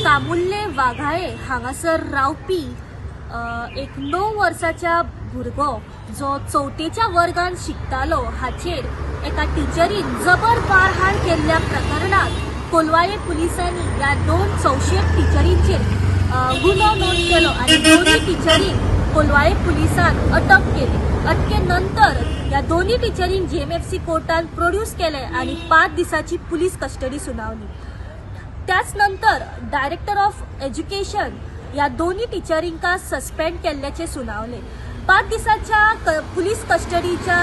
कामुल्ले वाघाळे हांगासर रावपी एक 9 वर्साच्या भुरगो जो चवथेच्या वर्गान शिकतालो हाचेर एका टिचरीन जबर मारहाण केल्ल्या प्रकरणात कोलवाळे पुलिसांनी ह्या 2 संशयीत टिचरींचेर गुन्हो नोंद केलो आनी दोनूय टिचरींक कोलवाळे पुलिसान अटक केली. अटके नंतर ह्या दोनूय टिचरींक जीएमएफसी कोर्टान प्रोड्यूस केले आनी 5 दिसांची पुलीस कस्टडी सुनावली. त्याच नंतर डायरेक्टर ऑफ एज्युकेशन ह्या दोनूय टिचरींका सस्पेंड केल्ल्याचे सुनावले. 5 दिसांच्या पुलीस कस्टडीच्या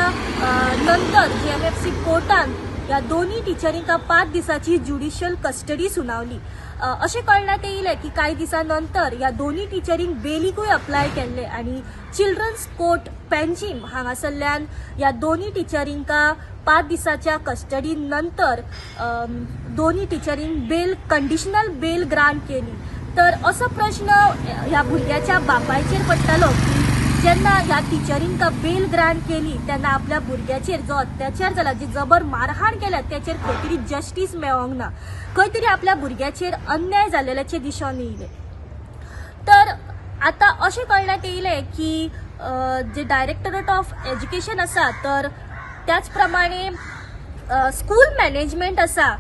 नंतर जीएमएफसी कोर्टान ह्या दोनूय टिचरींका 5 दिसांची ज्युडिशियल कस्टडी सुनावली. अशें कळण्यात येयलें की कांय दिसां नंतर ह्या दोनूय टिचरींक बेलीकूय अप्लाय केल्ले आनी चिल्ड्रन्स कोर्ट पेंजीम हांगासरल्यान ह्या दोनूय टिचरींका 5 दिसाच्या कस्टडी नंतर दोनूय टिचरींक बेल कंडिशनल बेल ग्रांट केली. तर असो प्रश्न ह्या भुरग्याच्या बापायचेर पडटालो की जेन्ना ह्या टिचरींका बेल ग्रांट केली तेन्ना आपल्या भुरग्याचेर जो अत्याचार जाला, जी जबर मारहाण केल्या तेचेर खंय तरी जस्टीस मेळोंक ना, खंय तरी आपल्या भुरग्याचेर अन्याय जाल्ल्याचें दिसून येयलें. तर आतां अशें कळण्यात येयलें की जे डायरेक्टरेट ऑफ एज्युकेशन आसा तर त्याच प्रमाणे स्कूल मॅनेजमेंट आसा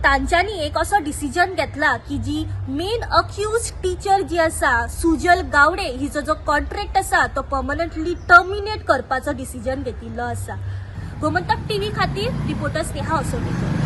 तांच्यांनी एक असो डिसिजन घेतला की जी मेन अक्यूज टिचर जी आसा सुजल गावडे हिचो जो कॉन्ट्रॅक्ट आसा तो पर्मनंटली टर्मिनेट करपाचो डिसिजन घेतिल्लो आसा. गोमंतक टीव्ही खातीर रिपोर्टर स्नेहा असोलीकर.